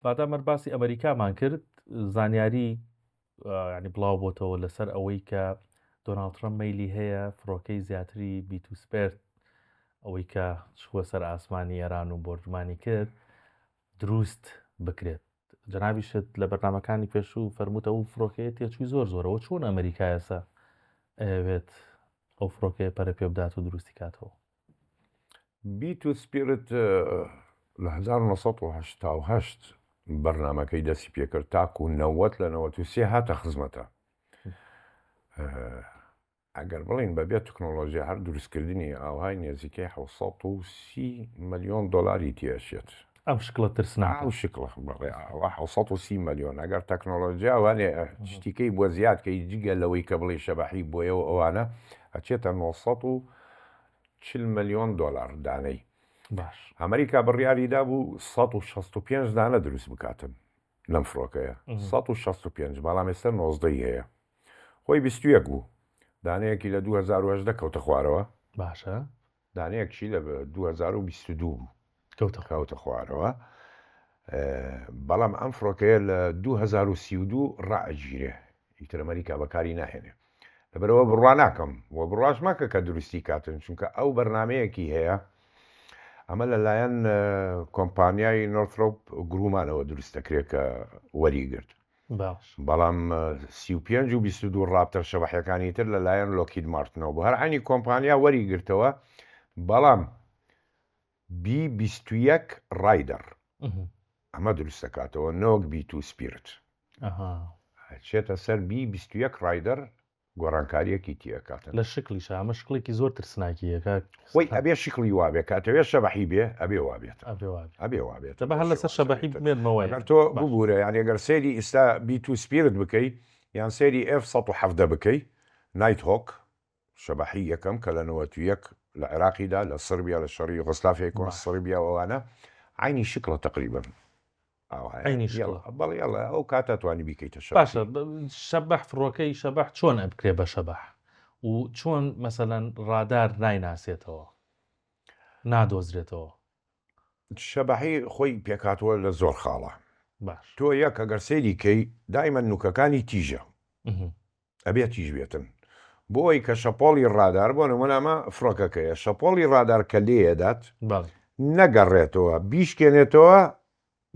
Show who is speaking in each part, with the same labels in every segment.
Speaker 1: مادام هەر باسی ئەمەریکامان کرد زانیاری ینی بڵاو بۆتەوە لەسەر ئەوەی کە دۆناڵد ترەمپ مەیلی هەیە فڕۆکەی زیاتری B-2 Spirit ئەوەی کە چووە سەر ئاسمانی ئێران و بۆردومانی کرد دروست بکرێت جەنابیشت لە بەرنمەکانی پێشوو فەرمووتە ئەو فڕۆکەیە تێچووی زۆر زۆرەوە چۆن ئەمریکا ئێستا ئەیەوێت ئەو فڕۆکەیە پەرە پێ بدات و دروستی کاتەوە؟
Speaker 2: B-2 Spirit لە 1988 بەرنامەکەی دەستی پێکرد تاکو 90 لە 93 هاتە خزمەتە. ئەگەر بڵێین بەبێ تەکنۆلۆژیا هەر دروستکردنی ئاوهای نێزیکەی 730 ملیۆن دۆلاری تێئەچێت.
Speaker 1: ئەم شکڵە ترسناکە.
Speaker 2: ئەو شکڵە بەڵێ ئاوا 730 ملیۆن ئەگەر تەکنۆلۆژیا وانێ شتیکەی بۆ زیاد کەی جگە لەوەی کە بڵێی شەبەحی بۆیە و ئەوانە ئەچێتە 940 ملیۆن دۆلار دانەی.
Speaker 1: باش.
Speaker 2: ئەمریکا بڕیاری دابوو 165 دانە دروست بکاتن لەم فڕۆکەیە 165 بەڵام ئێستا 19 ی هەیە. خۆی 21 بوو دانەیەکی لە 2018 کەوتە خوارەوە.
Speaker 1: باشە.
Speaker 2: دانەیەکشی لە 2022 بوو
Speaker 1: کەوتە
Speaker 2: کەوتە خوارەوە. بەڵام ئەم فڕۆکەیە لە 2032 ڕائەگیرێ ئیتر ئەمریکا بەکاری ناهێنێ لەبەرەوە بڕوا ناکەم و بڕواش مەکە کە دروستی کاتن چونکە ئەو بەرنمەیەکی هەیە ئەمە لەلایەن کۆمپانیای نۆرثرۆپ گرومانەوە دروست دەکرێت کە وەریگرت
Speaker 1: باش.
Speaker 2: بەڵام 35 و 22 ڕاپتەر شەبەحەکانی تر لەلایەن لۆکهید مارتنەوە بوو هەر عەینی کۆمپانیا وەری گرتەوە بەڵام بی 21 ڕایدەر ئەمە دروست دەکاتەوە نۆک B-2 Spirit ئەچێتە سەر بی 21 ڕایدەر گۆڕانکاریەکی تی ئەکاتن.
Speaker 1: لە شکڵیشا ئەمە شکڵێکی زۆر ترسناکی یە کاک
Speaker 2: خۆی ئەبێ شکڵی وابێ کە ئەتەوێ شەبەحی بێ ئەبێ وابێت
Speaker 1: ئەبێ وابێ
Speaker 2: ئەبێ وابێت
Speaker 1: دەبا هەر لەسەر شەبەحی بمێنمەوە
Speaker 2: ئەگەر تۆ ببورە یانی ئەگەر سەیری ئیستا B-2 Spirit بکەی یان سەیری ئێف 117 بکەی Nighthawk شەبەحی یەکەم کە لە 91 لە عێراقیدا لە سربیا لە شەڕی یۆگۆسلافیای کۆن سربیا و ئەوانە عەینی شکڵە تەقریبەن
Speaker 1: عەینی شکڵە.
Speaker 2: بەڵێ یەڵا ئەو کاتە توانی بیکەیتە شەبەح.
Speaker 1: باشە شەبەح فڕۆکەی شەبەح چۆن ئەبکرێ بە شەبەح و چۆن مەسەلەن ڕادار نایناسێتەوە نادۆزرێتەوە؟
Speaker 2: شەبەحی خۆی پێکهاتووە لە زۆر خاڵە.
Speaker 1: باش.
Speaker 2: تۆ یەک ئەگەر سەیری کەی دایمەن نوکەکانی تیژە. ئەبێ تیژ بێتن بۆی کە شەپۆڵی ڕادار بۆ نمونە ئەمە فڕۆکەکەیە شەپۆڵی ڕادار کە لێیەدات نەگەڕێتەوە بیشکێنێتەوە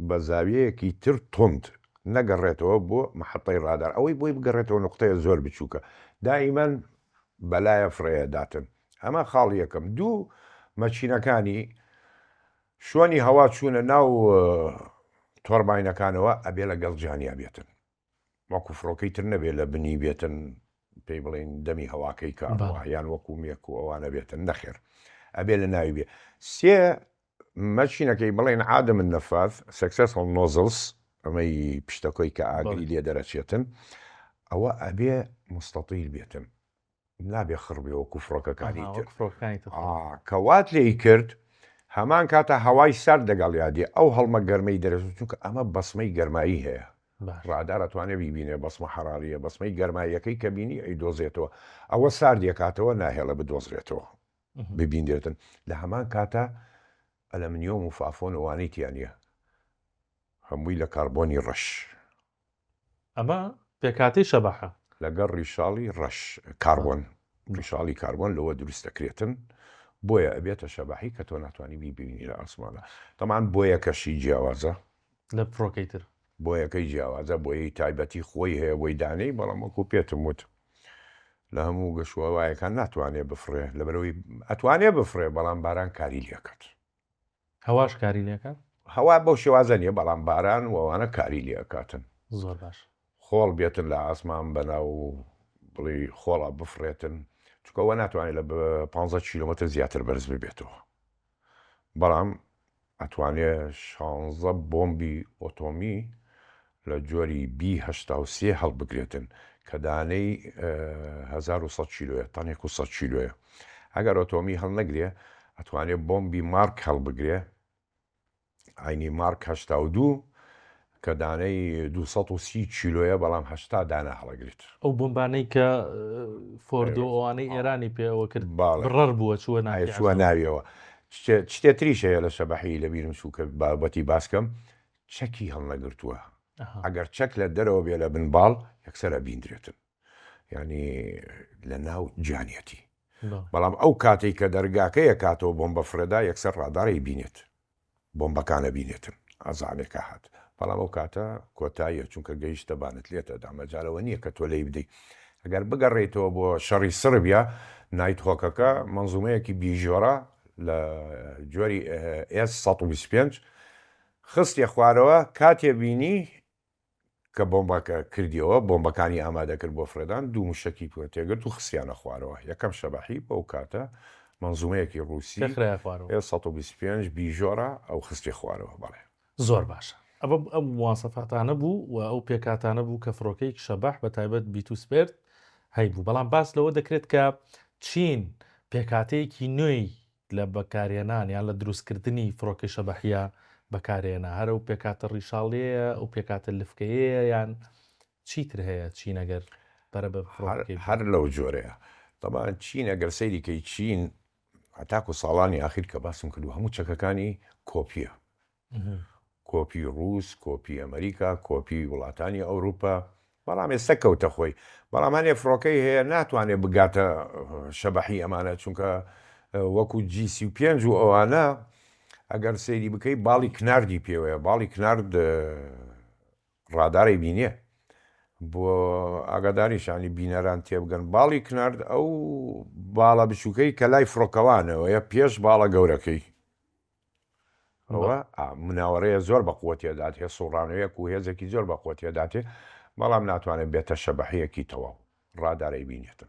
Speaker 2: بە زاویەیەکی تر توند نەگەڕێتەوە بۆ محەتەی ڕادار ئەوەی بۆی بگەڕێتەوە نوقتەیە زۆر بچووکە دائیمەن بەلایە فڕێیەداتن ئەمە خاڵی یەکەم دوو مەکینەکانی شۆنی هەوا چوونە ناو تۆرباینەکانەوە ئەبێ لەگەڵ جانیا بێتن وەکو فڕۆکەی تر نەبێ لە بنی بێتن پێی بڵین دەمی هەواکەی کە ئەڕوا یان وەکو مێک و ئەوانە بێتن نەخێر ئەبێ لە ناوی بێ سێ مەچینەکەی بڵێن عادە من نەفاذ successful nozzles ئەمەی پشتەکۆی کە ئاگری لێ دەرەچێتن ئەوە ئەبێ مستەطیل بێتن نابێ خڕ بێ وەکو فڕۆکەکانی تر کە وات لێی کرد هەمان کاتە هەوای سارد دەگەڵیا دێ ئەو هەڵمە گەرمەی دەرەچوو چونکە ئەمە بەسمەی گەرمایی هەیە ڕادار ئەتوانێ بیبینێ بەسمە حەراریە بەسمەی گەرماییەکەی کە بینی ئەیدۆزێتەوە ئەوە ساردیەکاتەوە ناهێڵێ بدۆزرێتەوە ببینرێتن لە هەمان کاتە ئەلەمنیۆم و فافۆن ئەوانەی تیا نییە هەمووی لە کاربۆنی ڕەش.
Speaker 1: ئەمە پێکهاتەی شەبەحە.
Speaker 2: لەگەڵ ڕیشاڵی ڕەش کاربۆن، ڕیشاڵی کاربۆن لەوە دروست دەکرێتن بۆیە ئەبێتە شەبەحی کە تۆ ناتوانی بیبینی لە ئاسمانە تەمان بۆیەکەشی جیاوازە.
Speaker 1: لە فڕۆکەی تر.
Speaker 2: بۆیەکەی جیاوازە بۆیەی تایبەتی خۆی هەیە بۆی دانێی بەڵام وەکو پێتم وت لە هەموو گەشوهەوایەکان ناتوانێ بفڕێ لەبەرئەوەی ئەتوانێ بفڕێ بەڵام باران کاری لێکات.
Speaker 1: هەواش کاری لێکات؟
Speaker 2: هەوا بەو شێوازە نیە بەڵام باران و ئەوانە کاری لێ ئەکاتن.
Speaker 1: زۆر باش.
Speaker 2: خۆڵ بێتن لە ئاسمان بەناو بڵێی خۆڵا بفڕێتن چونکە ئەوە ناتوانێت لە 15 کیلۆمەتر زیاتر بەرز ببێتەوە بەڵام ئەتوانێ شانزە بۆمبی ئۆتۆمی لە جۆری بی 83 هەڵبگرێتن کە دانەی 1100 کیلۆیە تەنێک و 100 کیلۆیە ئەگەر ئۆتۆمی هەڵنەگرێ ئەتوانێ بۆمبی مارک هەڵبگرێ عەینی مارک 82 کە دانەی 230 کیلۆیە بەڵام 80 دانە هەڵەگرێت.
Speaker 1: ئەو بۆمبانەی کە فۆردۆ ئەوانەی ئێرانی پێ ئەوە کرد بڕەر بووە چووە ناوی
Speaker 2: چووە ناویەوە. شتێ تریش هەیە لە شەبەحی لە بیرم چوو کە بابەتی باس کەم. چەکی هەڵنەگرتووە. ئەگەر چەک لە دەرەوە بێ لە بن باڵ یەکسەر ئەبیندرێتن. یانی لە ناو گیانیەتی. بەڵام ئەو کاتەی کە دەرگاکە یەکاتەوە بۆمبە فرێدا یەکسەر ڕادار ئەیبینێت. بۆمبەکان ئەبینێتن ئەزانێ کە هات. بەڵام ئەو کاتە کۆتاییە چونکە گەیشتە بانت لێت ئەدا مەجالەوە نییە کە تۆ لێی بدەی. ئەگەر بگەڕێیتەوە بۆ شەڕی سڕبیا نایت هۆکەکە مەنزومەیەکی بیژۆرە لە جۆری ئێس 125 خستیە خوارەوە کاتێ بینی کە بۆمباکە کردیەوە بۆمبەکانی ئامادە کرد بۆ فرێدان دوو موشەکی پێ تێگرت و خستیانە خوارەوە یەکەم شەبەحی بەو کاتە مەنزومەیەکی ڕووسی
Speaker 1: خرایە خوارەوە
Speaker 2: ئێس 125 بیژۆرە ئەو خستیە خوارەوە بەڵێ.
Speaker 1: زۆر باشە ئەوە ئەو مواسەفاتانە بوو و ئەو پێکهاتانە بوو کە فڕۆکەی شەبەح بە تایبەت B-2 Spirit هەیبوو بەڵام باس لەوە دەکرێت کە چین پێکهاتەیەکی نوێی لە بەکارهێنان یان لە دروستکردنی فڕۆکەی شەبەحیە بەکارهێنا هەر ئەو پێکهاتە ڕیشاڵیەیە ئەو پێکهاتە لفکەیەیە یان چیتر هەیە چین ئەگەر پەرە بە فڕۆکەکەی
Speaker 2: هەر لەو جۆرەیە تەبعەن چین ئەگەر سەیری کەی چین هەتاکو ساڵانی ئاخیر کە باسم کردو هەموو چەکەکانی کۆپیە کۆپی ڕووس، کۆپی ئەمریکا، کۆپی وڵاتانی ئەوروپا، بەڵام ئێستا کەوتە خۆی. بەڵام هەنێ فڕۆکەی هەیە ناتوانێت بگاتە شەبەحی ئەمانە چونکە وەکو جی 35 و ئەوانە ئەگەر سەیری بکەی باڵی کناردی پێوەیە باڵی کنارد ڕادارەی بینێ بۆ ئاگاداریشانی بینەران تێبگەن باڵی کنارد ئەو باڵە بچووکەی کە لای فڕۆکەوانەوەیە پێش باڵە گەورەکەی ئەوە مناوەرەیە زۆر بە قوتی ئەداتێ سوڕانەوەیەک و هێزێکی زۆر بە قوتی ئەداتێ بەڵام ناتوانێت بێتە شەبەحیەکی تەواو ڕادارەی بینێتن.